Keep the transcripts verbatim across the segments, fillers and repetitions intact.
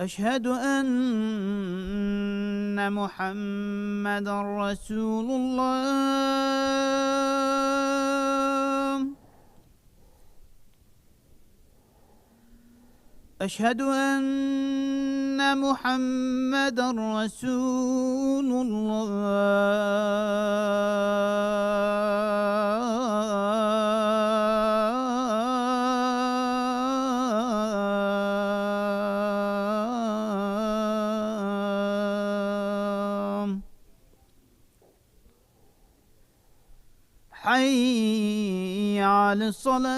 أشهد أن محمدا رسول الله. أشهد أن محمدا رسول الله. حي على الصلاة.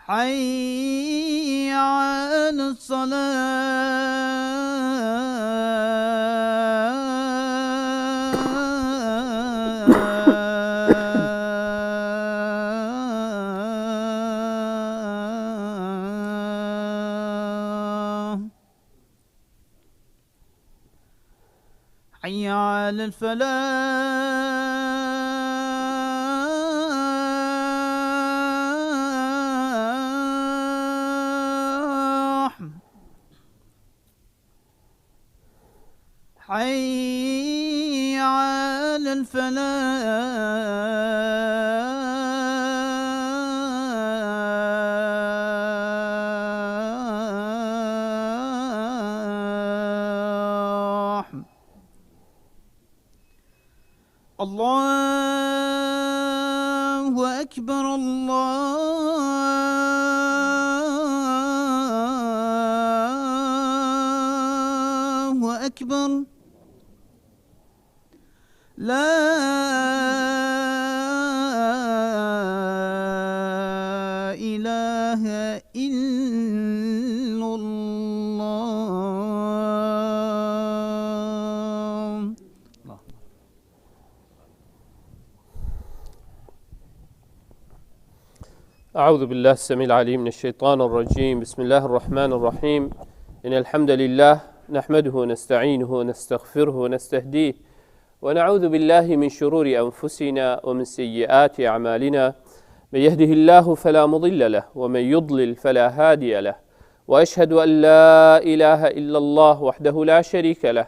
حي على الصلاة. حي على الفلاح. حي على الفلاح. الله أكبر، الله أكبر. لا إله إلا الله. أعوذ بالله السميع العليم من الشيطان الرجيم. بسم الله الرحمن الرحيم. إن الحمد لله نحمده ونستعينه ونستغفره ونستهديه، ونعوذ بالله من شرور أنفسنا ومن سيئات أعمالنا. من يهده الله فلا مضل له، ومن يضلل فلا هادي له. وأشهد أن لا إله إلا الله وحده لا شريك له،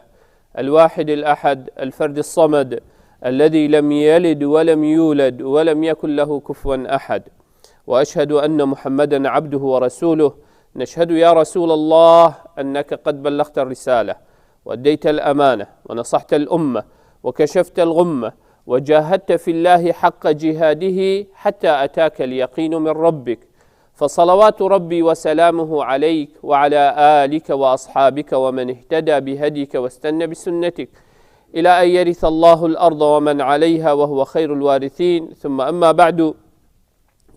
الواحد الأحد، الفرد الصمد، الذي لم يلد ولم يولد ولم يكن له كفوا أحد. وأشهد أن محمدا عبده ورسوله. نشهد يا رسول الله أنك قد بلغت الرسالة وأديت الأمانة ونصحت الأمة وكشفت الغمة وجاهدت في الله حق جهاده حتى أتاك اليقين من ربك، فصلوات ربي وسلامه عليك وعلى آلك وأصحابك ومن اهتدى بهديك واستنى بسنتك إلى أن يرث الله الأرض ومن عليها وهو خير الوارثين، ثم أما بعد.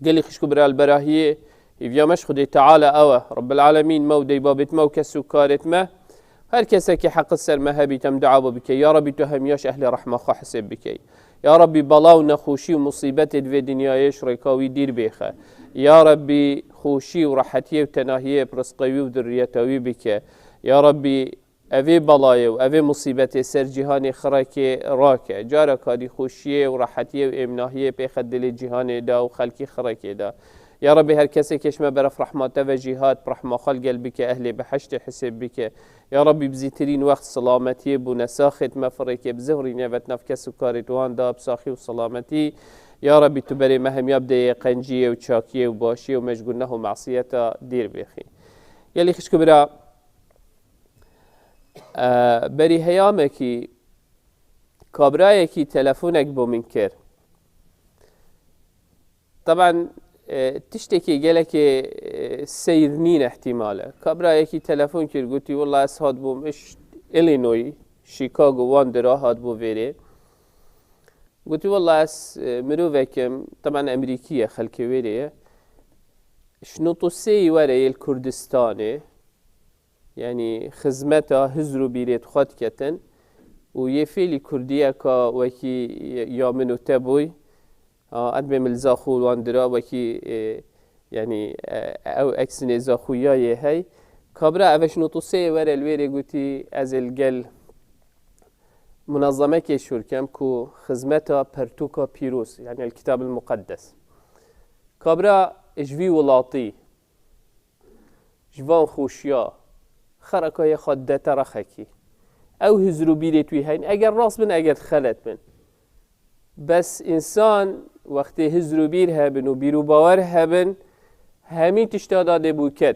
Gelî xişk û bira li berahiyê, hêviya me ji Xwedê Teala ew e, Rebbil Alemîn me û deybabêt me û kes û karêt me, her kesekî heqi ser me hebît, em dua bo bike, ya Rabbî tu hemiya ji ehlê rehma xwe hisêb bikey. Ya Rabbî bala û nexweşî û musîbetê di vê dinyayê ji rêka wî dîr bêxe. Ya Rabbî xweşî û rehetiyê û tenahiyê bi rizqê wî û diriyeta wî bike. Ya Rabbî evê balayê û evê musîbetê ser cîhanê xirekê rake. Cara karî xweşiyê û rehetiyê û êmnahiyê pêxe dilê cîhanê de û xelkî xirekê de. Ya Rebî her kesekê ji me beref rehma te ve jî hat, bi rehma xwe li gel bike, ehlê biheştê hisêb bike. Ya Rebî bi zîtirîn wext silametiyê bûne, saxêt me firêke, bi zivirînê vet nav kes û karêt wan da, bi saxî û silametî. Ya Rebî tu berê me hemiya bideyê qenciyê û çakiyê û başiyê û me ji guneh û mesiyeta dîr bêxî. Gelî xişk û bira, E, berî heyamekî kabrayekî telefonek bo min kir. Taban, e, tiştekî gelekê, e, seyr nîn ihtimal e. Kabrayekî telefon kir, gotî, "Wela ez hatbûm iş Illinois, Chicago, wan dira hatbû vêrê." Gotî, "Wela ez, e, mirovekim, taban Emerîkî ye, xelkê wêrê ye. Ji notoseyî were yê li Kurdistanê." Yanî xizmeta hizr û bîrêt xwe diketin û yê fêlî kurdiyeka wekî ya min û te bûy, a, ez bêm li Zaxo wan dira wekî, e, yanî, e, ew eksinê Zaxoyayê hey. Kabra ev ji notoseyê were li wêrê gotî, ez ê li gel Munezemekê şûr kem ku xizmeta pertûka pîroz, yani El Kitab El Muqeddes. Kabra ji vî welatî, ji van xweşiya, xerekayê xwe dete rexekî. Ew hizr û bîrê tu yî heyn, eger rast bin, eger xelet bin. Bes însan wextê hizr û bîr hebin û bîr û bawer hebin, hemî tişta da dê bûket.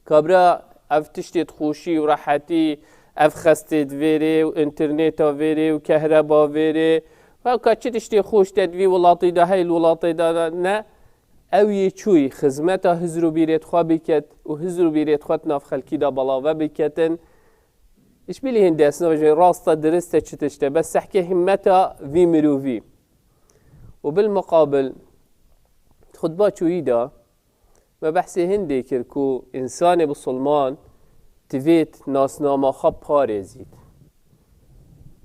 Kabra ev tiştê xweşî û rehetî, ev xestê di vêrê û înterneta vêrê û kehreba vêrê, weka çi tiştê xweş te di vî welatî de hey, li welatê de ne, ew yê çûyî xizmeta hizr û bîrê xwe biket û hizr û bîrê xwe di nav xelkî de belave biketin. Îşbîlî hindê ez nabêjim rast e, dirist e, çi tişt e, bes sehkê himmeta vî mirovî. Û bil muqabil, xutba çûyî de me behsê hindê kir ku însanê bisilman divêt nasnama xwe parêzît.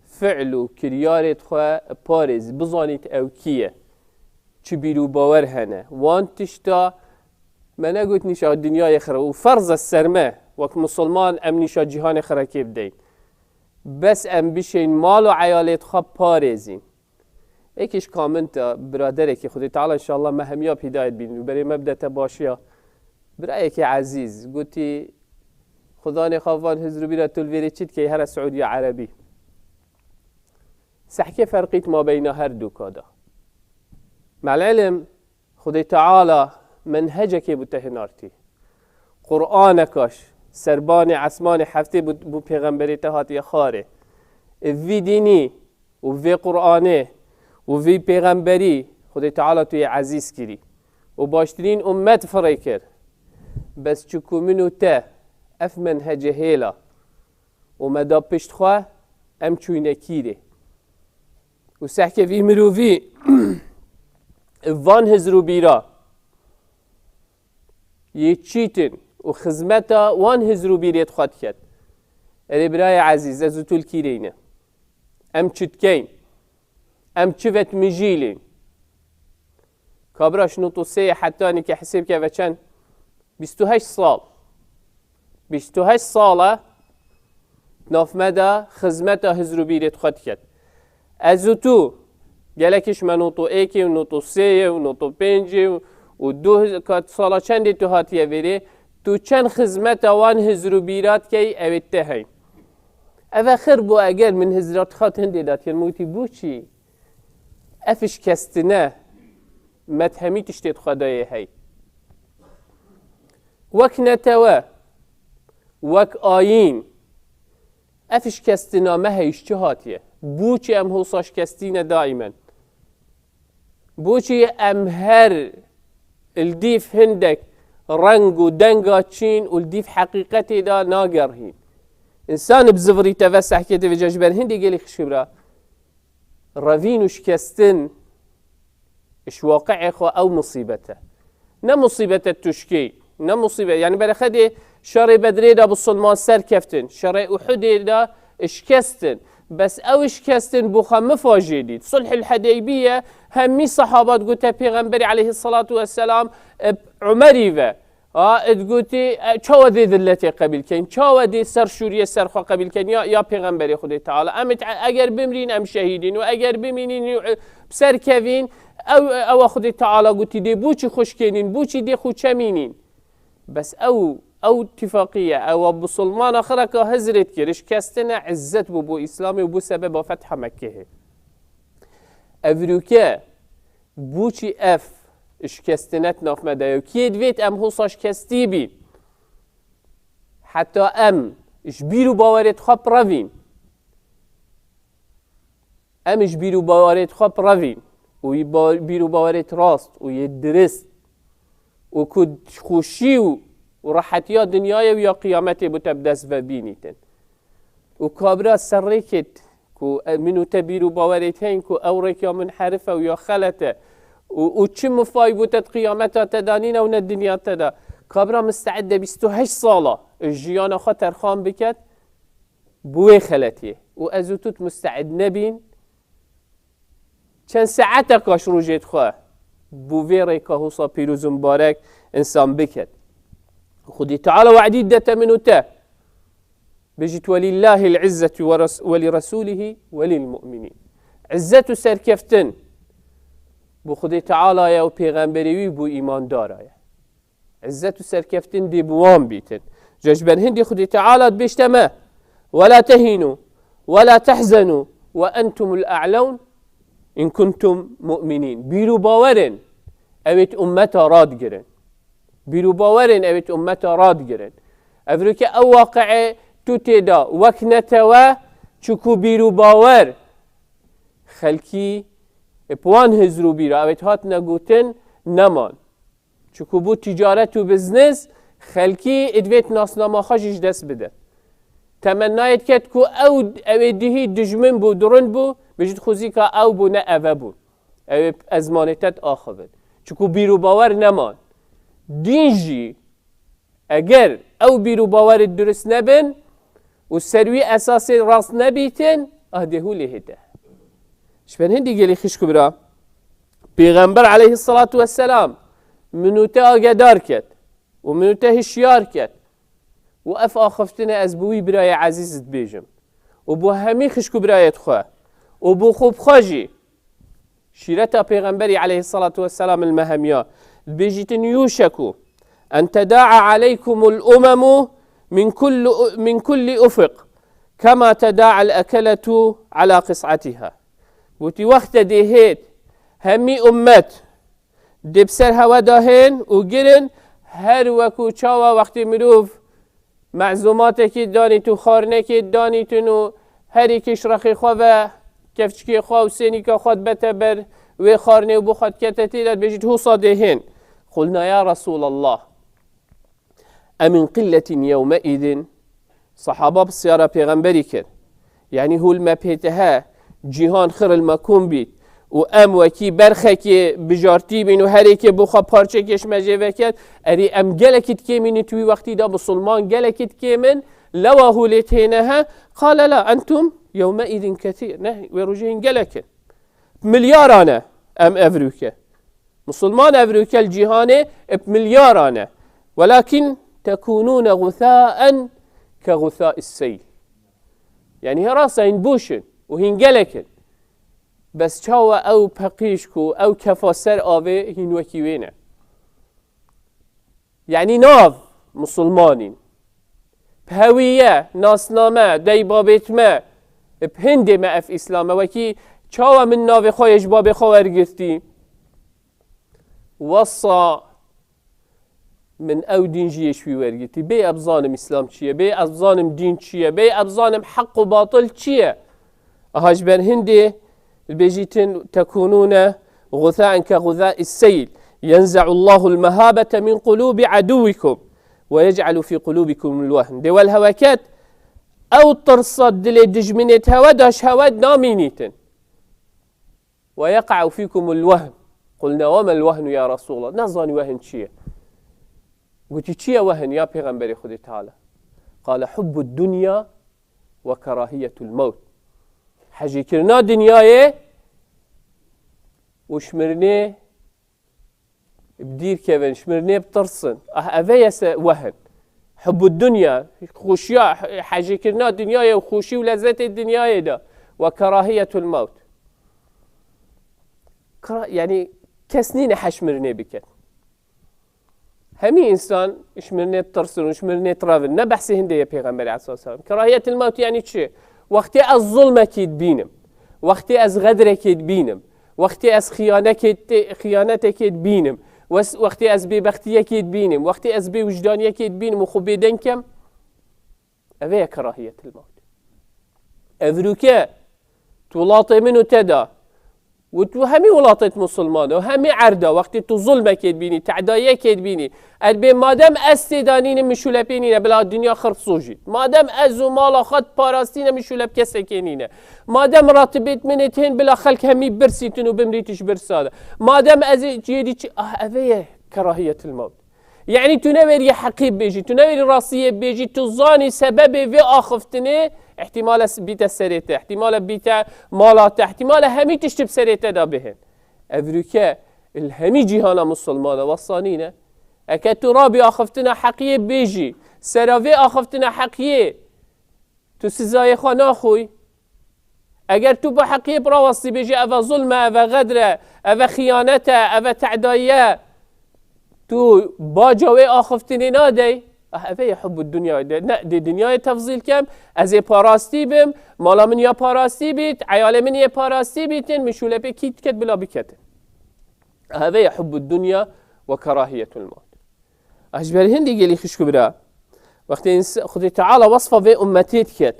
Fi'l û kiryarê xwe parêzît, bizanît ew kî ye. Çi bîr û bawer hene. Wan tişta me negot nîşa dinyayê xira û ferz e ser me, wek misilman em nîşa cîhanê xira kê bideyn. Bes em bişên mal û eyalê xwe parêzîn. Êkî ji kamenta biraderekî, Xwedê Teala înşallah me hemî ya bi hidayet bînin û berê me bidete başiya. Birayekî ezîz gotî, Xudanê xwe van hizr û bîra tu li vêrê çi dikey here Siûdiya Erebî. Sehkê ferqît mabeyna her du ka da. Mel ilim, Xwedê Teala menhecekê bû te hinartî. Qur'aneka ji serbanê esmanê heftê bû, bû pêxemberê te hatiye xwarê. Ê vî dînî û vê Qur'anê û vî pêxemberî Xwedê Teala tu yê ezîz kirî. Û baştirîn ummet firê kir. Bes çiku min û te ev menhecê hêla û me da pişt xwe, em çûyne kîrê. Û sehkê vî mirovî van hizr û bîra yê çîtin û xizmeta wan hizr û bîrê xwe diket. Erê birayê ezîz, ez û tu li kîrê ne. Em çi dikeyn? Em çi vetmijîlîn? Kabira ji nût û sê hetanî ke hisêb ke ve çend? Bîst û heşt sal. Bîst û heşt sal e nav me de xizmeta hizr û bîrê xwe diket. Ez û tu, gelekî ji me nût û êkê û nût û sê ye û nût û pêncê û, û du kat sala çendê tu hatiye vêrê, tu çend xizmeta wan hizr û bîra dikey, ew ê te heyn. Ev e xir bû, eger min hizra xwe hindê da dikin, min witî bû çî? Ev şikestine, me di hemî tiştê xwe de yê hey. Wek netewe, wek ayîn, ev şikestina me hey ji çi hatiye? Bûçî em hosa şikestî ne daîmen? Bûçî em her li dîv hindek reng û denga çîn û li dîv heqîqetê de nagerhîn? Însan bi zivirî te ve sehkê divêje ji ber hindê gelî xişkibira. Revîn û şikestin ji waqi'ê xwe ew musîbet e. Ne musîbet e tuşkê, ne musîbet. Yani berê Xwedê şerê Bedrê de bisilman serkeftin, şerê Uhudê de şikestin. Bes ew şikestin bo xwe mifa jê dît. Sulhul Hedeybiye, hemî sehaba digote Pêxemberî aleyhissalatu vesselam, e, Umerî ve. A, digotî, e, çawa dê dilletê qebîl keyn? Çawa dê ser şûriyê ser xwe qebîl keyn? Ya, ya Pêxemberê Xwedê Teala. Em it-, eger bimrîn, em şehîdîn û eger bimînîn, û, e, bi ser kevîn, ew, ewa Xwedê Teala gotî dê bûçî xwe şikênîn, bûçî dê xwe çemînîn. Bes ew, ew tifaqiye, ewa bisilmana xireka hizrêt kir, şikestine izzet bû bo Îslamê û bû sebeba fetha Mekkehê. Evrûke, Bûçî ev şikestinet nav me de ye? Kê divêt em hosa şikestî bîn? Heta em ji bîr û bawerêt xwe birevîn. Em ji bîr û bawerêt xwe birevîn û yê ba-, bîr û bawerêt rast û yê dirist û ku xweşî û, û rehetiya dinyayê û ya qiyametê bo te bi dest ve bînîtin. Û kabira serrêkêt ku e, min û te bîr û bawerêt heyîn ku ew rêk ya munherif e û ya xelet e û, û çi mifayî bo te di qiyameta te de nîne û ne dinya te de. Kabira misteed e bîst û heşt sala jiyana xwe terxan biket bo wê xeletiyê. Û ez û tu musteed nebîn, çend saeteka ji rojê xwe bo vê rêka hosa pîroz û mibarek însan biket. Xwedî Teala we'dî didete min û te. Bêjît, "Welillahil izzetu ve res-, ve li resulihi ve lil mu'minin." İzzet û serkeftin bo Xwedê Teala ye û pêxemberê wî bo îmandara ye. İzzet û serkeftin dê bi wan bîtin. Ji ber hindî Xwedê Teala dibêjte me, "Ve la tehînû ve la tehzenû ve entumul a'lewn in kuntum mu'minin." Bîr û bawerin, ewêt ummeta radigirin. Bîr û bawerin, ewêt ummeta radigirin. Evroke ew waqi'ê tu tê de wek netewe, çiku bîr û bawer xelkî bi wan hizr û bîra, ewêt hatine gotin, neman. Çiku bû ticaret û biznes, xelkî ê divêt nasnama xwe jî ji dest bide. Temennayê diket ku ew, ew ê dihî dijmin bû, durin bû, bijît xwezîka ew bû, ne eve bû. Ew ê ezmanê te diaxivin. Çiku bîr û bawer neman. Dîn jî, eger ew bîr û bawerê durist nebin û ser wî esasê rast nebîtin, ah dê hûlê hête. Ji ber hindî gelî xişk û bira, Pêxember aleyhissalatu vesselam min û te agedar ket û min û te hişyar ket. Û ev axiftinê ez bi wî birayê ezîz dibêjim. Û bo hemî xişk û birayê xwe. Û bo xwe bi xwe jî. Şîreta Pêxemberî aleyhissalatu vesselam il mehemiya. Dibêjîtin, "Yûşeku en teda'a aleykumul umemu min kulli, min kulli ufiq, kema teda'al ekeletu ala qis'atiha." Gotî, wexte dê hêt hemî ummet dê bi ser hewe de hên û girin, her wekû çawa wextê mirov mezûmatekî danît û xwarinekê danîtin û herî kî ji rexê xwe ve kevçikê xwe û sênîka xwe dibete ber wê xwarinê û bo xwe dikete tê de, dibêjît, "Hûsa dê hên." Qulna ya Resûlallah, "Emin qilletin yewmeîzin?" Sahaba pisyara Pêxemberî kir. Yanî hûl me pê te he, cîhan xir il me kom bît û em wekî berxekê bijartî bîn û herêkê bo xwe parçekê ji me jê veket, erê em gelekî dikêmînin tu wî wextî de, misilman gelekî dikêmin, lewa hûlê têne he, qale la entum yewmeîzin kethîr. Ne, wê rojê hîn gelek in. Milyaran e em evrûke. Misilman evrûke li cîhanê bi milyaran e. Welakin tekûnûne gûsâen ke gûsâ is seyl. Yanî he rast e, hîn boş in û hîn gelek in. Bes çawa ew peqîşk û ew kefa ser avê hîn wekî wê ne? Yanî nav misilmanîn. Bi hewiye, nasname, dey babêt me, bi hindê me ev Îslam e. Wekî çawa min navê xwe yê ji babê xwe wergirtî? Wesa min ew dîn jî yê ji wî wergirtî. Bê ez bizanim Îslam çi ye, bê ez bizanim dîn çi ye, bê ez bizanim heq û batil çi ye. Aha ji ber hindê dibêjîtin, "Tekûnûne gûsâen ke gûsâ is seyl. Yenze'ullahul mehabete min qulûbi adûwikum ve yec'elu fî qulûbikumul wehn." Dê wel heweket, ew tirsa dilê dijminê hewe da ji hewe namînîtin. "Ve yeqa'u fîkumul wehn." Qulna, "Ve mel wehnu ya Resûlallah?" Nezanî wehn çi ye. Gotî, "Çi ye wehn ya Pêxemberê Xwedê Teala?" Qale, "Hubbud dunya ve kerahiyetul mewt." Hejêkirina dinyayê û ji mirinê bi dîr kevin, ji mirinê bitirsin. Ah, eve ye se wehn. Hubbud dunya, xweşiya, hejêkirina dinyayê û xweşî û lezzetê dinyayê de. Ve kerahiyetul mewt. Kera-, yanî kes nîne hej mirinê biket. Hemî însan ji mirinê bitirsin û ji mirinê direvin. Ne behsê hindê ye Pêxemberê aleyhissalatu vesselam. Kerahiyetil mewt yanî çi? Wextê ez zulmekê dibînim, wextê ez xedrekê dibînim, wextê ez xiyanekê, xiyanetekê dibînim, wes-, wextê ez bêbextiyekê dibînim, wextê ez bêwijdaniyekê dibînim û xwe bêdeng kem, ev ê ye kerahiyetil mewt. Evrûke, tu welatê min û te da, û tu hemî welatêt musulman û hemî erda, wextê tu zulmekê dibînî, tedayiyekê dibînî, erbê madem ez têda nînim, min şûlepê nîne, bila dinya xirp sojît. Madem ez û mala xwe parastîne, min şûlep kesekê nîne. Madem ratibêt min ê tên, bila xelk hemî birsîtin û bimrît ji birsa de. Madem ez ê cihê dî çi, ah, ev ê ye kerahiyetil mewt. Yanî tu neverî heqî bêjî, tu neverî rastiyê bêjî, tu zanî sebebê vê axiftinê, ihtimale s-, bîte serê te, ihtimale bîte mala te, ihtimale hemî tişt bi serê te de bihên. Evrûke li hemî cîhana musulmana wesa nîne. Eke tu rabî axiftina heqiyê bêjî, sera vê axiftina heqiyê Tu sizayê xwe naxwî. Eger tu bi heqiyê birawestî bêjî, eve zulm e, eve xedr e, eve xiyanet e, eve te'dayî ye, tu baca wê axiftinê nadey. Ah, eve ye hubbu dunya. De, ne, dê dinyayê tefzîl kem, ez ê parastî bim, mala min ya parastî bît, eyalê min yê parastî bîtin, min şûlepê kî diket bila biketin. Ah, eve ye hubbu dunya ve kerahiyetul mewt. Ah, ji ber hindî gelî xişk û bira. Wextê ins-, Xwedê Teala wesfa vê ummetê diket.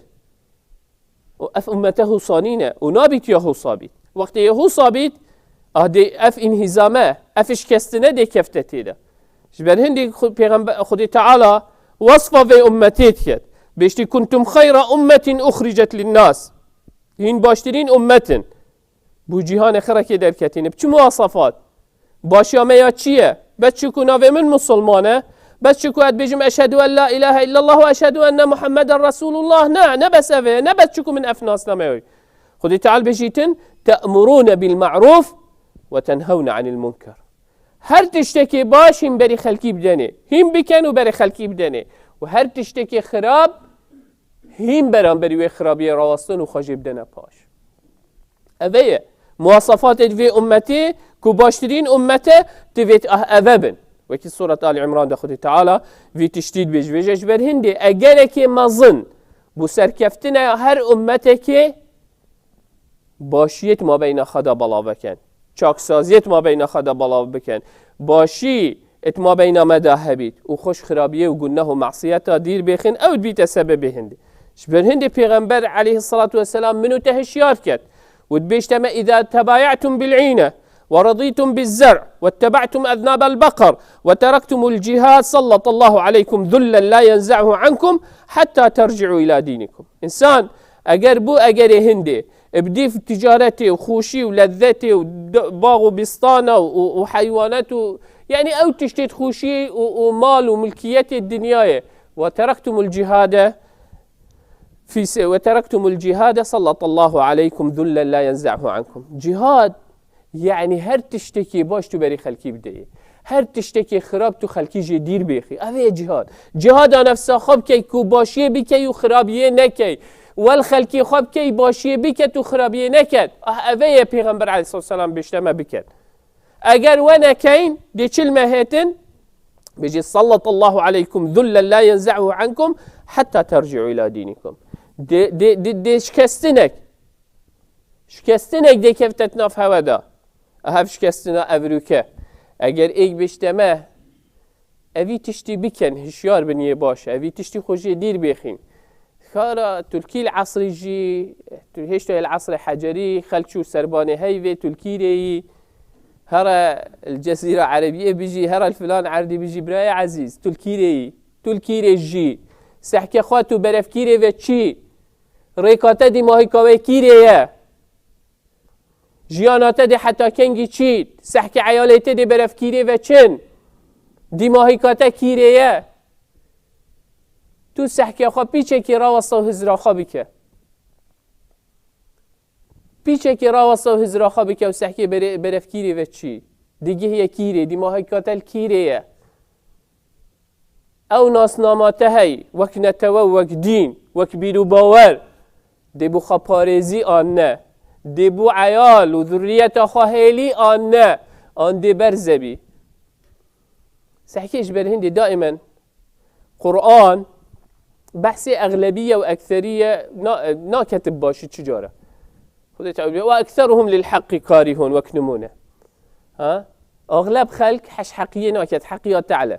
Û ev ummete husa nîne û nabît ya husa bît. Wextê yê husa bît, ah, dê ev înhîzame, ev şikestine dê kefte tê de. Ji ber hindî Xu-, Pêxember, Xwedê Teala wesfa vê ummetê diket. Bêjtî, "Kuntum xeyra ummetin uxricet linnas." Hîn baştirîn ummet in. Bo cîhanê xirekê derketîne. Bi çi muwasafat? Başiya me ya çi ye? Bes çiku navê min Musulman e? Bes çiku ez dibêjim, "Eşhedû en la ilahe illallah ve eşhedû enne Muhammeden Resulullah"? Ne, ne bes ev e. Ne bes çiku min ev nasname ye. Xwedê Teala bêjîtin, "Te'murûne bil ma'rûf ve tenhewne anil munker." Her tiştekê baş hîn berî xelkî bidenê. Hîn biken û berî xelkî bidenê. Û her tiştekê xirab hîn beramberî wê xirabiyê rawestin û xwe jê bidene paş. Eve ye. Muwasafatê vê ummetê ku baştirîn ummete divêt ah eve bin. Wekî Suret Ali Imran de Xwedê Teala vî tiştî dibêje. Vêje ji ber hindê egerekê mezin bo serkeftina her ummetekê başiyê di mabeyna xwe de belav bikin. Çaksaziyê di mabeyna xwe de belav bikin. Başî di mabeyna me de hebît û xwe ji xirabiyê û guneh û masiyeta dîr bêxin, ew dibîte sebebê hindê. Ji ber hindê Pêxember aleyhissalatu vesselam min û te hişyar ket û dibêjte me, "Îza tebaye'tum bil îne ve radîtum biz zer'i ve tebe'tum eznabel beqer ve terektumul cihad, sallatallahu aleykum zullen la yenze'uhu ankum hatta terci'u ila dinikum." Însan eger bû egerê hindê, bi dîv ticaretê û xweşî û lezzetê û d-, bax û bistana û, û, û heywanet û, yanî ew tiştê xweşî û, û mal û milkiyetê dinyayê. "Ve terektumul cihade fî se-, ve terektumul cihade sallatallahu aleykum zullen la yenze'hu ankum." Cihad, yanî her tiştekî baş tu berî xelkî bideyê. Her tiştekî xirab tu xelkî jê dîr bêxî. Ev ê cihad. Cihada nefsa xwe bikey ku başiyê bikey û xirabiyê nekey. Wel xelkê xwe bikey, başiyê biket û xirabiyê neket. Ah, eve ye Pêxember aleyhissalatu vesselam bêjte me biket. Eger we nekeyn, dê çil me hêtin, bêjî, "Sallatallahu aleykum zullen la yenze'uhu ankum hatta terci'u ila dinikum." Dê, dê, dê, dê şikestinek. Şikestinek dê keftet nav hewe de. Ev şikestina evrûke. Eger êk bêjte me, Evî tiştî bikin, hişyar bin yê baş. Evî tiştî xwe jê dîr bêxîn. Xara Tirkî li esrî jî, tu hêşta yê li esrê hecerî, xelk çû serbanê heyvê Tirkî rê yî. Here li Cezîra Erebiyê bijî, here li filan erdî bijî, birayê ezîz, Tirkî rê yî. Tirkî rê jî. Sehkê xwe tu berevkî rê ve çî? Rêka te dîmahîka wê kî rê ye? Jiyana te dê heta kengî çît? Sehkê eyalê te dê berevkîrê ve çin? Dîmahîka te kîrê ye? Tu sehkê xwe pîçekî rawesta û hizra xwe bike. Pîçekî rawesta û hizra xwe bike û sehkê bere-, berevkîrê ve çî? Digihê kîrê, dîmahîka te li kîrê ye? Ew nasnama te heyî, wek netewe, wek dîn, wek bîr û bawer, dê bo xwe parêzî an ne, dê bo eyal û zurriyeta xwe hêlî an ne, an dê berze bî. Sehkê ji ber hindê daîmen Quran behsê exlebiye û ekseriye na-, naketib başî çi cara. Xwedê Teala, "Ve ekseruhum lil haqqi karihun", wek nimûne. Ha? Axleb xelk heş heqiyê naket, heqiya Teala.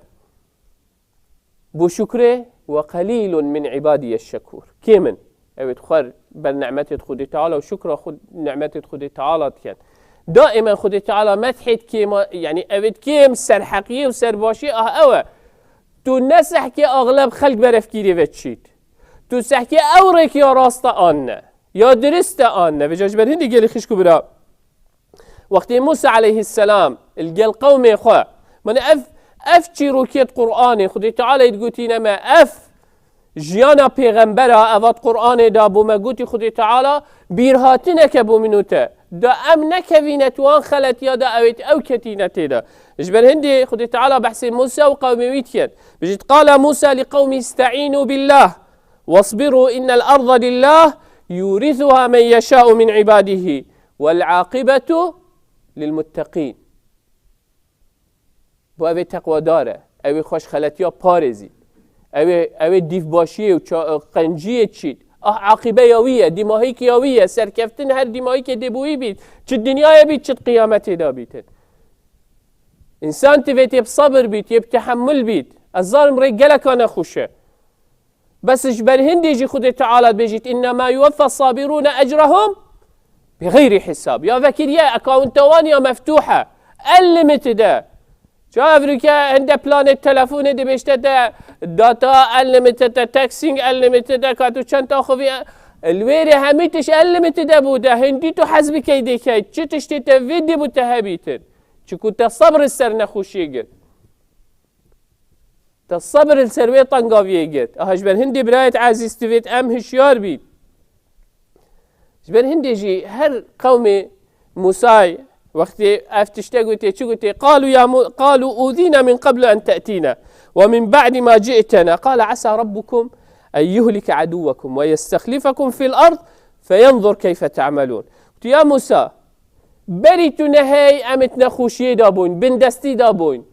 Bo şukrê, "Ve qelîlun min îbadiyeş şekûr." Kêm in. Ew ê xwer ber nimetê Xwedê Teala û şukra xwe, nimetê Xwedê Teala dikin. Daîmen Xwedê Teala methê kêma, yanî ew ê kêm serheqiyê û serbaşiyê ah ew e. Tu ne sehkê axleb xelk berevkîrê ve çît. Tu sehkê ew rêk ya rast e an ne. Ya dirist e an ne. Vêca ji ber hindê gelî xişk û bira. Wextê Mûsa aleyhisselam li gel qewmê xwe, min ev, ev çîrokêt Qur'anê Xwedê Teala digotîne me, ev jiyana pêxembera, evat Qur'anê da bo me gotî Xwedê Teala, bîrhatineke bo min û te. Da em nekevîne tu wan xeletiya da ewêt ew ketîne tê de. Ji ber hindê Xwedê Teala behsê Mûsa û qewmê wî diket. Bijît, "Qala Mûsa li qewmî isteînû billah." واصبروا إن الأرض لله يورثها من يشاء من عباده والعاقبة للمتقين. Bu ew ê teqwadar e. Ew ê xweş xeletiya parêzî. Ew ê, ew ê dîvbaşiyê û ça-, qenciyê çît. Ah, aqîbeya wî ye, dîmahîkiya wî ye, serkeftin her dîmahîkê dê bi wî bît. Çi dinyayê bît, çi qiyametê de bîtin. Însan divê tê bi sebir bît, yê bi tehemmul bît. Ez zanim rê geleka nexweş e. Bes ji ber hindê jî Xwedê Teala dibêjît, "Innema yuweffa sabirûne ecrahum bi xeyrî hisab." Ya vekiriye, account wan ya meftûh e. Unlimited e. Ça ev rûke hinde planê telefonê dibêjte te data unlimited e, texting unlimited e, ka tu çend taxivî e. Li wê rê hemî tişt unlimited e bû de. Hindî tu hez bikey dêkey. Çi tiştê te vê dê bû te hebîtin. Çiku te sebr ser nexweşiyê girt. Te sebir li ser wê tengaviyê girt. Aha, ji ber hindê birayet ezîz divêt em hişyar bîn. Ji ber hindê jî her qewmê Musay wextê ev tişte gotê, çi gotê? "Qalu ya Mu-, qalu uzîna min qablu en te'tîna ve min ba'di ma ci'tena. Qala asa rabbukum en yuhlike aduwwekum ve yestexlifekum fil ard feyanzur keyfe ta'melûn." Gotê, ya Musa, berî tu nehey em it nexweşiyê da bûn, bindestî da bûn.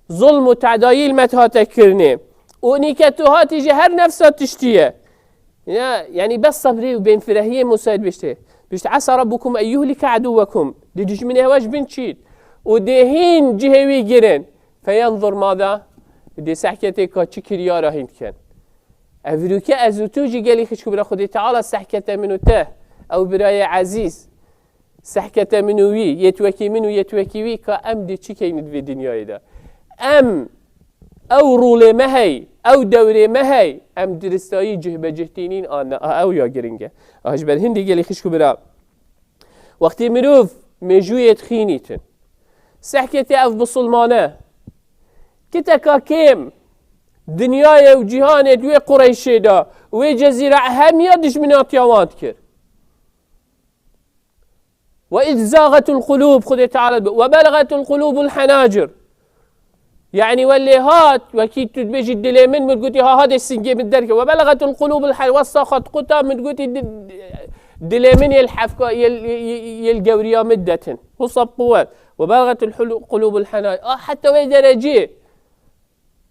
Zulm û tedayî li me hate kirinê. Û nîke tu hatî ji her nefsa tiştî ye. Ya, yanî bes sebrê û bênfirehiyê Musayê dibiştê. Bişt, "Esa rabbukum en yuhlike aduwwekum." Dê dijminê hewa ji bin çît. Û dê hîn cihê wî girin. Feyanzur mada. Dê sehketê ka çi kiryara hîn dikin. Ev rûke ez û tu jî gelî xişk û bira Xwedê Teala sehkete min û te. Ew birayê ezîz. Sehkete min û wî, yê wekî min û yê wekî wî, ka em dê çi keyn di vê dinyayê de? Em ew rûlê me hey, ew dewrê me hey, em diristayî cih be cih tînîn an ne? A, ew ya giring e. A, ji ber hindê gelî xişk û bira. Wextê mirov mêjûyê dixînîtin. Sehketê ev bisilmane. Kiteka kêm dinyayê û cîhanê di wê Qureyşê de, wê cezîre hemiya dijminatiya wan dikir. Ve iz zâgetul kulûb, Xwedê Teala dibe, ve belgetul kulûbul henacir. Yanî we lê hat, wekî tu dibêjî dilê min, min gotî, ha, ha dê singê min derke. Ve belgetul kulûbul hen-, wesa xwe diquta, min gotî di-, dilê min yê li hefka, yê li, yê, yê li gewriya min detin. Wisa bi quwet. Ve belgetul hulu-, kulûbul henacir. Ah, heta wê derecê.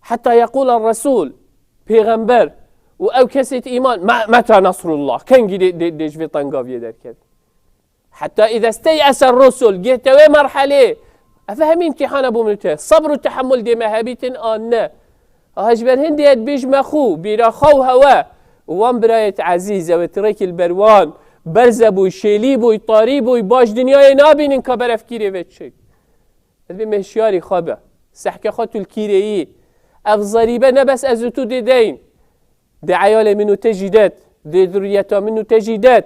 Heta yeqûla Resûl, pêxember û ew kesê di îman, me-, meta Nesrullah, kengî dê, dê, dê ji vê tengaviyê derket. Heta îze steyese Resûl, gihte wê merhelê. Ev hemî îmtîhana bû min te. Sebr û tehemul dê me hebîtin an ne. Aha ji ber hindê dibêj me xû, bîra xwe û hewe. Û wan birayêt ezîz, ew ê tirêkî li ber wan, berze bûy, şêlî bûy, tarî bûy, baş dinyayê nabînin ka berefkîrê vê çik. Divê me hişyarî xwe be. Sehke xwe tu li kîrê yî. Ev zerîbe ne bes ez û tu dê deyn. Dê eyalê min û te jî det. Dê zuriyeta min û te jî det.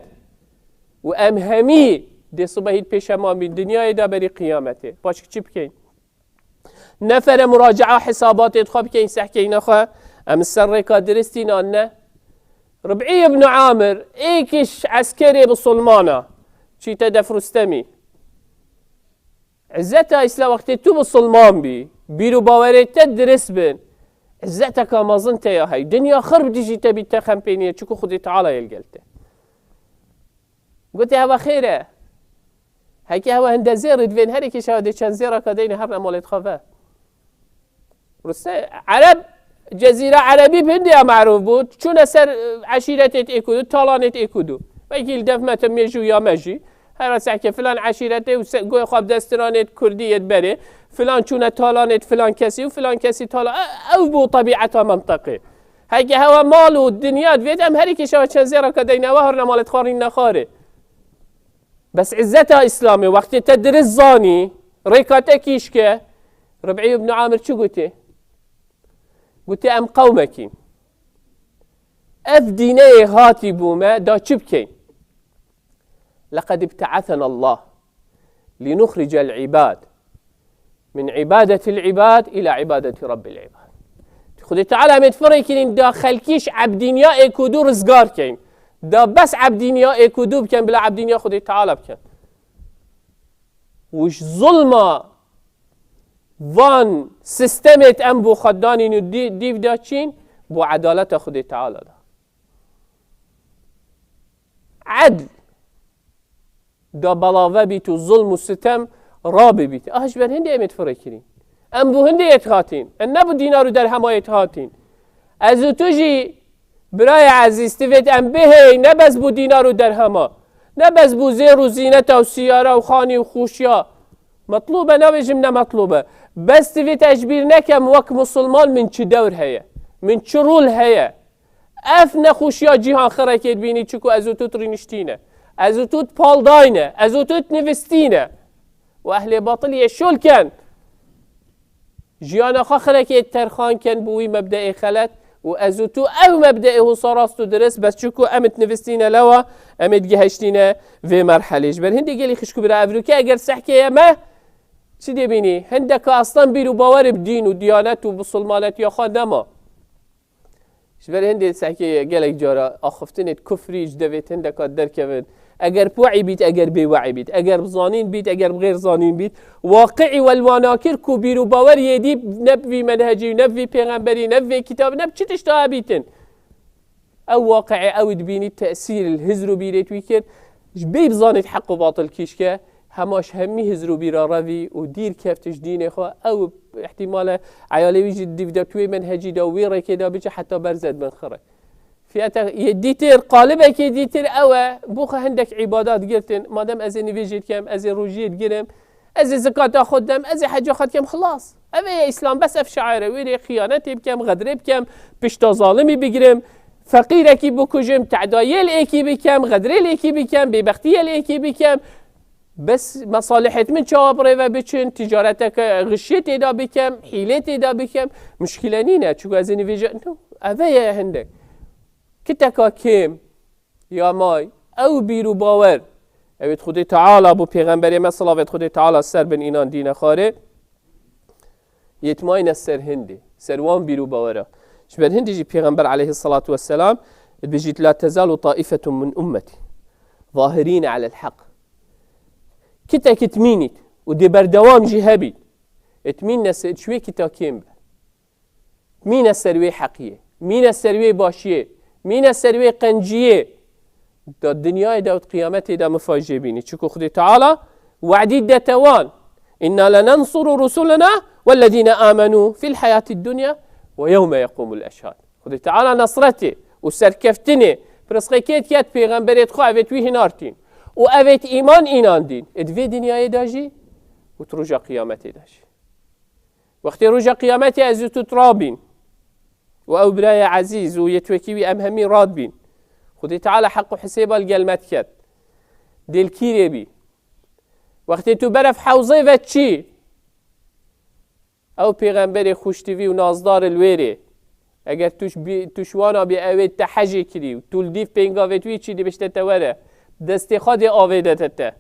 Û em hemî dê sibehî pêşeman bîn dinyayê de berî qiyametê. Paşk çi bikeyn? Nefere muracaa hesabatê xwe bikeyn, sehkeyna xwe. Em ser rêka diristîn an ne? Rib'î ibn Amir, êkiş eskerê bisilmana. Çîte def Rustemî. Izzeta Îslam, wextê tu misilman bî, bîr û bawerê te dirist bin, izzeteka mezin te ya hey. Dinya xir bi dijî te bî, te xem pê nîye, çiku Xwedê Teala yê li gel te. Gotê, hewa xêr e. Heke hewa hinde zêrî divên herî kêş hewa dê çend zêraka deyne herne malê xwe ve. Ruse-, Ereb, Cezîra Erebî bi hindê ya merûf bû. Çûne ser, e, eşîretê êkudu, talanê êkudu. Wekî li dev me te mêjû ya me jî. Her sehke filan eşîretê û se-, goyê xwe bi destiranê kurdî yê berê. Filan çûne talanê filan kesî û filan kesî talan. E, ew bû tebîeta menteqê. Heke hewa mal û dinya divêt em herî kêşewa çend zêraka deyne we, herne malê xwe rîn nexwarê. Bes izzeta Îslamê, wextê te dirist zanî, rêka te kîşke, Rib'î ibn Amir çi gotê? Gotê, em qewmekîn. Ev dîneyê hatî bû me, da çi bikeyn? Leqed ibte'asena Allah linuxricel ibad min ibadetil ibad ila ibadeti Rabbil ibad. Xwedê Teala em ê difirekînin da xelkî ji ebdîniya êkudu rizgar keyn. Da bes ebdîniya êkudu biken, bila ebdîniya Xwedê Teala biken. Û ji zulma van sistemê em bo xwe danîn û dî-, dîv da çîn, bo edaleta Xwedê Teala da. edl da belave bît û zulm û sitem rabibît. Ah, ji ber hindê em ê difirekirîn. Em bû hindê yê dihatîn. Em ne bû dînar û derhema yê dihatîn. Ez û tu jî, birayê ezîz, divêt em bihêy, ne bes bû dînar û derhema. Ne bes bû zêr û zîneta û siyara û xanî û xûşiya. Metlûb e, nabêjim ne metlûb e. Bes divêt ez ji bîr nekem wek musulman min çi dewr heye. Min çi rol heye. Ev nexweşiya cîhan xirekê dibînî, çiku ez û tu dirîniştîne. Ez û tu dipaldayne. Ez û tu dinivistîne. Û ehlê batiliyê şol ken. Jiyana xwe xirekê terxan ken bi wî mebdeê xelet. Û ez û tu ew mebdeê hosa rast û dirist, bes çiku em dinivistîne lewa, em ê digeheştîne vê merhelê. Ji ber hindê gelî xişk û bira evrûke eger sehkeye me, çi dê bînî? Hindeka aslan bîr û bawerê bi dîn û diyanet û bisilmanetiya xwe nema. Ji ber hindê sehkê gelek cara axiftinê kufrî ji devê hindeka derkevin. Eger bi we'î bît, eger bê we'î bît, eger bi zanîn bît, eger bi xêr zanîn bît, waqi'î welwana kir ku bîr û bawer yê dî ne bi vî menhecî, ne bi vî pêxemberî, ne bi vê kitabî, ne bi çi tişta hebîtin. Ew waqi'ê ew dibînî tesîr li hizr û bîrê wî kir. Ji bê bizanît heq û batil kîşke, hema ji hemî hizr û bîra revî û dîr keft ji dînê xwe. Ew ihtimale eyalê wî jî dîv de tu wê menhecî de û wê rêkê de biçe heta berzet bin xire. Fiyete yê dîtir, qalibekê dîtir ew e. Bo xwe hindek îbadat girtin. Madem ez ê nivêjê dikem, ez ê rojiyê digirim, ez ê zikata xwe dem, ez ê heca xwe dikem, xilas. Ev ê Îslam, bes ev şaire. Wê rê xiyanetê bikem, xedrê bikem, pişta zalimî bigirim, feqîrekî bikujim, tedayê li êkî bikem, xedrê li êkî bikem, bêbextiyê li êkî bikem. Bes mesalihêt min çawa bi rê ve biçin, ticareteke xişiyê tê de bikem, hîlê tê de bikem, muşkile nîne. Çiku ez ê nivêje, no, ev ê ye hindek. Kiteka kêm, ya may, ew bîr û bawer. Ew ê Xwedê Teala bo pêxemberê me, silavêt Xwedê Teala ser bin, înan dîne xwarê. Yê dimayne ser hindê, ser wan bîr û bawera. Ji ber hindê jî pêxember aleyhisselatu vesselam dibêjît, "La tezalu taifetun min ummeti zahirîne alel heq." Kitekî dimînît û dê berdewam jî hebît. Ê dimîne ser, ji wê kita kêm be. Mîne ser wê heqiyê, mîne ser wê başiyê, mîne ser wê qenciyê. Da dinyayê de û qiyametê de mifajê bînî. Çiku Xwedê Teala we'dî dete wan. "Inna lenansuru rusulena wellezîne amenu fil hayatid dunya ve yewme yequmul eşhad." Xwedê Teala nesretê û serkeftinê pirsqekê diket pêxemberê xwe evêt wî hinartîn. Û evêt îman înandîn. Ê di vê dinyayê de jî û di roja qiyametê de jî. Wextê roja qiyametê ez û tu rabîn û ew birayê ezîz û yetwekî wî em hemî radbîn. Xwedê Teala heq û hisêba li gel me diket. Dêlkîrê bî. Wextê tu beref hewzê ve çî, ew pêxemberê xuştivî û nazdar li wêrê. Eger tu ji bî-, tu ji wana bî ewê te hejê kirî û tu li dîv pêngavê tu yî çî dibişte te were, destê xwe dê avê de te te.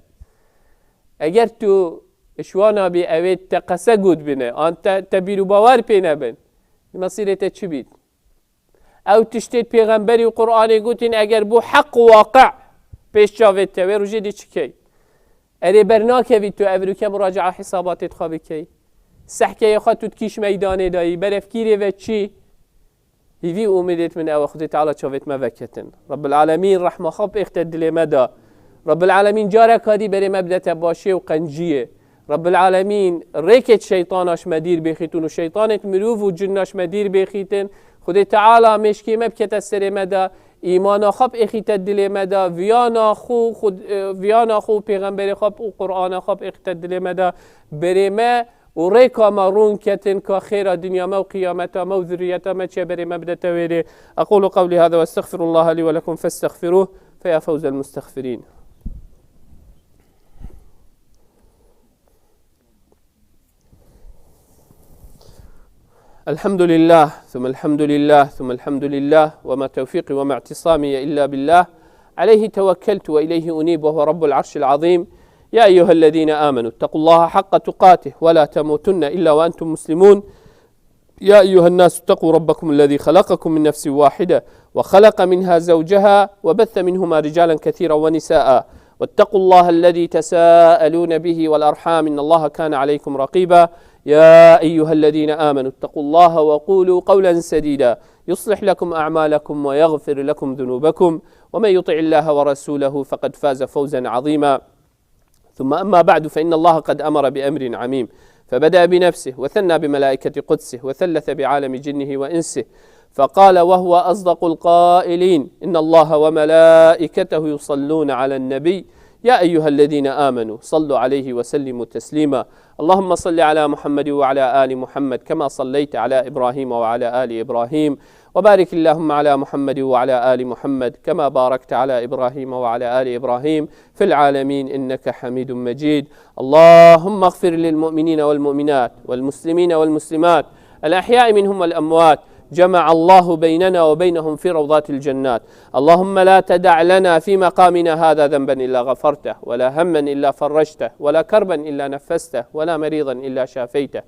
Eger tu ji wana bî ewê te qese got bine, an te, te bîr û bawer pê nebin, mesîrê te çi bît? Ew tiştê pêxemberî û Qur'anê gotin, eger bû heq û waqi pêş çavê te, wê rojê dê çi key? Erê bernakevî tu evrûke muraca'a hisabatê xwe bikey. Sehkeyê xwe tu dikîş meydanê dayî, berefkîrê ve çî? Hîvî û umêdêt min ew e, Xwedê Teala çavêt me veketin. Rabbil Alemîn rehma xwe bêxte dilê me de. Rabbil Alemîn careka dî berê me bidete başiyê û qenciyê. Rabbil Alemîn rêkêt şeytana ji me dîr bêxîtin û şeytanêt mirov û cinna ji me dîr bêxîtin. Xwedê Teala mêşkê me bikete serê me de, îmana xwe bêxîte dilê me de, viyana xwe, xwe, e, viyana xwe û pêxemberê xwe û Qur'ana xwe bêxîte dilê me de, berê me û rêka me rûn ketin ka xêra dinya me û qiyameta me û zurriyeta me çê berê me bidete wêrê. أقول قولي هذا وأستغفر الله لي ولكم فاستغفروه فيا فوز المستغفرين. الحمد لله، ثم الحمد لله، ثم الحمد لله، وما توفيقي وما اعتصامي إلا بالله، عليه توكلت وإليه أنيب، وهو رب العرش العظيم. يا أيها الذين آمنوا اتقوا الله حق تقاته ولا تموتن إلا وأنتم مسلمون. يا أيها الناس اتقوا ربكم الذي خلقكم من نفس واحدة وخلق منها زوجها وبث منهما رجالا كثيرا ونساء واتقوا الله الذي تساءلون به والأرحام إن الله كان عليكم رقيبا. يا أيها الذين آمنوا اتقوا الله وقولوا قولا سديدا يصلح لكم أعمالكم ويغفر لكم ذنوبكم ومن يطع الله ورسوله فقد فاز فوزا عظيما. ثم أما بعد، فإن الله قد أمر بأمر عميم، فبدأ بنفسه وثنى بملائكة قدسه وثلث بعالم جنه وإنسه، فقال وهو أصدق القائلين: إن الله وملائكته يصلون على النبي، يا أيها الذين آمنوا صلوا عليه وسلموا تسليما. اللهم صل على محمد وعلى آل محمد كما صليت على إبراهيم وعلى آل إبراهيم، وبارك اللهم على محمد وعلى آل محمد كما باركت على إبراهيم وعلى آل إبراهيم في العالمين إنك حميد مجيد. اللهم اغفر للمؤمنين والمؤمنات والمسلمين والمسلمات الأحياء منهم والأموات، جمع الله بيننا وبينهم في روضات الجنات. اللهم لا تدع لنا في مقامنا هذا ذنبا إلا غفرته، ولا هما إلا فرجته، ولا كربا إلا نفسته، ولا مريضا إلا شافيته،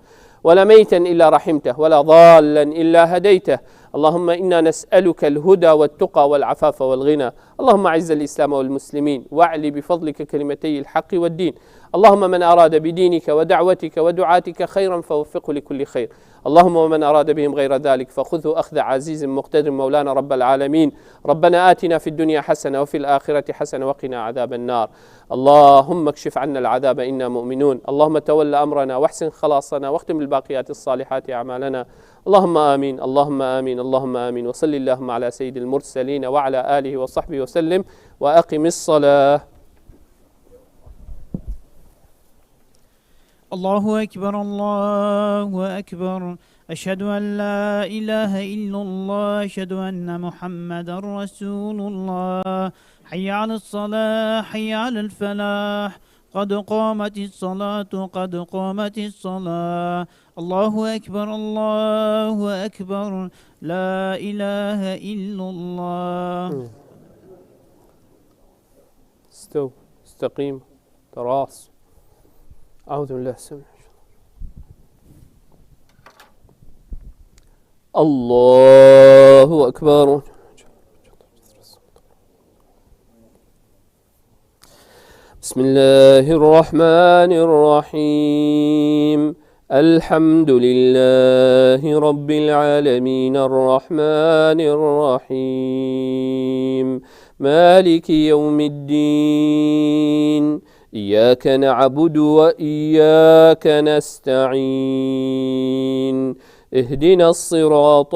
ولا ميتا إلا رحمته، ولا ضالا إلا هديته. اللهم إنا نسألك الهدى والتقى والعفاف والغنى. اللهم أعز الإسلام والمسلمين، وأعل بفضلك كلمتي الحق والدين. اللهم من أراد بدينك ودعوتك ودعاتك خيرا فوفقه لكل خير. اللهم ومن أراد بهم غير ذلك فخذه أخذ عزيز مقتدر مولانا رب العالمين. ربنا آتنا في الدنيا حسنة وفي الآخرة حسنة وقنا عذاب النار. اللهم اكشف عنا العذاب إنا مؤمنون. اللهم تول أمرنا واحسن خلاصنا واختم بالباقيات الصالحات أعمالنا. اللهم آمين، اللهم آمين، اللهم آمين. وصل اللهم على سيد المرسلين وعلى آله وصحبه وسلم. وأقم الصلاة. الله أكبر، الله أكبر. أشهد أن لا إله إلا الله، أشهد أن محمدا رسول الله. حي على الصلاة، حي على الفلاح. قد قامت الصلاة، قد قامت الصلاة. الله أكبر، الله أكبر. لا إله إلا الله. استو، استقيم، تراص. أعوذ بالله السميع العليم. الله أكبر. بسم الله الرحمن الرحيم. الحمد لله رب العالمين، الرحمن الرحيم، مالك يوم الدين، إياك نعبد وإياك نستعين، اهدنا الصراط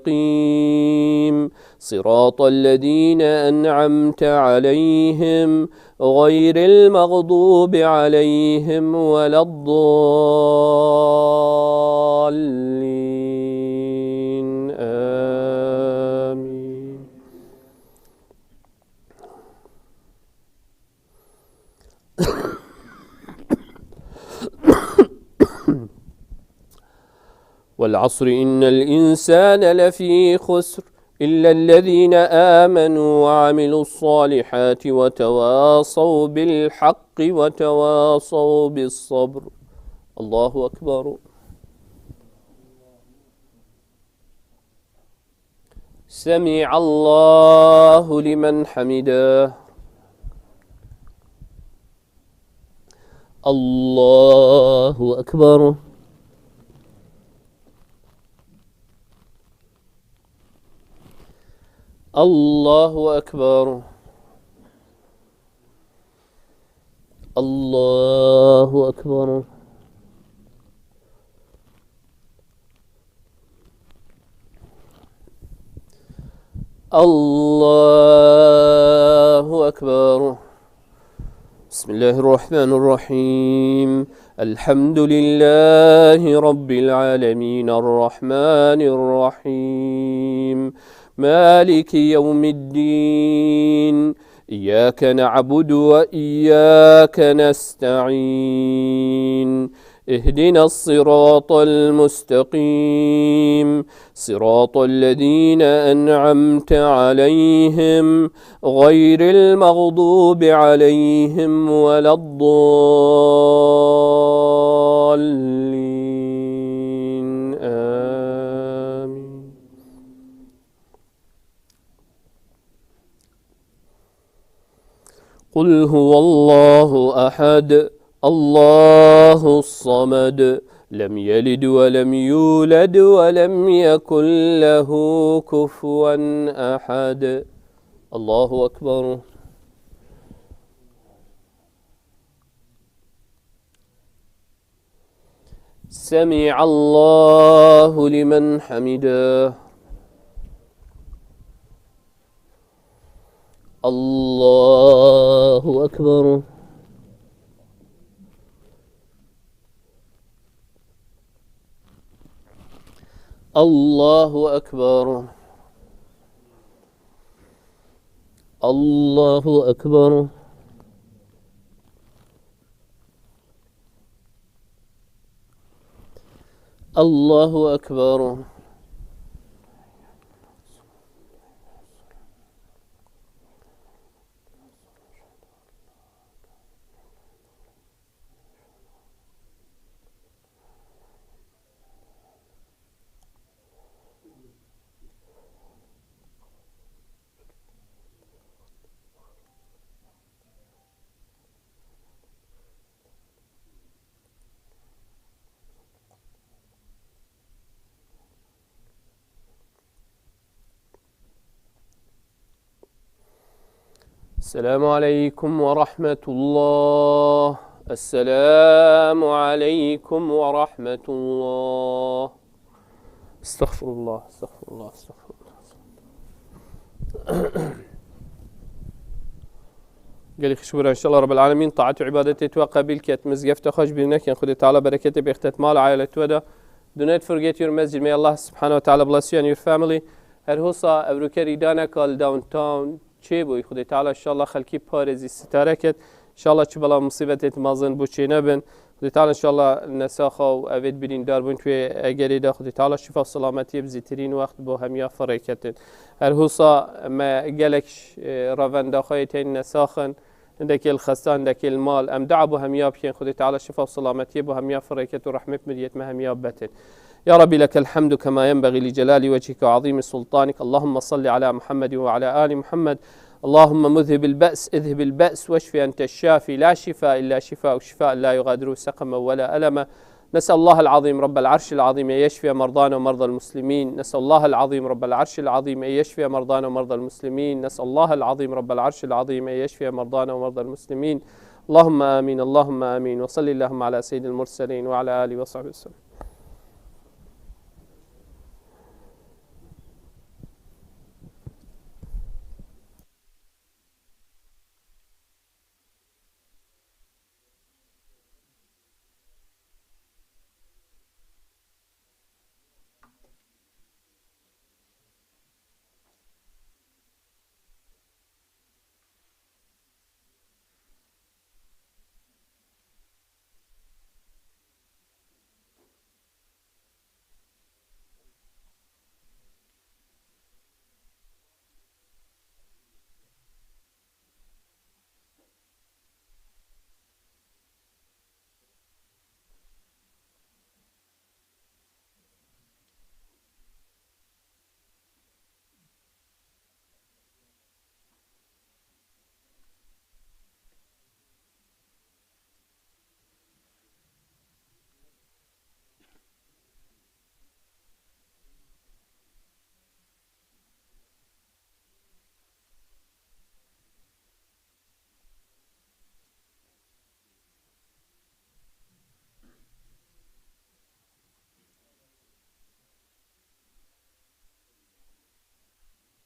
المستقيم، صراط الذين أنعمت عليهم، غير المغضوب عليهم ولا الضالين. آمين. والعصر إن الإنسان لفي خسر إلا الذين آمنوا وعملوا الصالحات وتواصوا بالحق وتواصوا بالصبر. الله أكبر. سمع الله لمن حمده. الله أكبر. الله أكبر. الله أكبر. الله أكبر. بسم الله الرحمن الرحيم. الحمد لله رب العالمين، الرحمن الرحيم، مالك يوم الدين، إياك نعبد وإياك نستعين، اهدنا الصراط المستقيم، صراط الذين أنعمت عليهم، غير المغضوب عليهم ولا الضالين. آمين. قل هو الله أحد، الله الصمد، لم يلد ولم يولد ولم يكن له كفوا أحد. الله أكبر. سمع الله لمن حمده. الله أكبر. الله أكبر. الله أكبر. الله أكبر. السلام عليكم ورحمة الله. السلام عليكم ورحمة الله. استغفر الله، استغفر الله، استغفر الله. Gelî xişbûra, inşallah Rabbel Alemin taat û ibadetê tu qebîl ket, mizgefta xwe ji bîr nekin. Xwedê Teala bereketê bêxtet mal aile tu de. Do not forget your masjid. May Allah subhanahu wa ta'ala bless you and your family. Her hosa evrokerî daneka li downtown çêbûy. Xwedê Teala inşallah xelkî parêzî sitare ket. İnşallah çi bela musîbetê mezin bo çê nebin. Xwedê Teala inşallah nesaxa û evêt birîndar bûn tu egerê de. Xwedê Teala şifa û selametiyê bi zîtirîn wext bo hemiya firêketin. Her hosa me gelek, e, revenda xwe yê tên nesaxin. Hindekê li xestan, hindekê li mal. Em dua bo hemiya bikin. Xwedê Teala şifa û selametiyê bo hemiya firêket û rehmet miriyet me hemiya betin. يا رب لك الحمد كما ينبغي لجلال وجهك وعظيم سلطانك. اللهم صل على محمد وعلى آل محمد. اللهم مذهب البأس، اذهب البأس واشف أنت الشافي، لا شفاء إلا شفاءك، شفاء لا يغادر سقما ولا ألما. نسأل الله العظيم رب العرش العظيم أن يشفي مرضانا ومرضى المسلمين. نسأل الله العظيم رب العرش العظيم أن يشفي مرضانا ومرضى المسلمين. نسأل الله العظيم رب العرش العظيم أن يشفي مرضانا ومرضى المسلمين. اللهم آمين، اللهم آمين. وصل اللهم على سيد المرسلين وعلى آله وصحبه وسلم.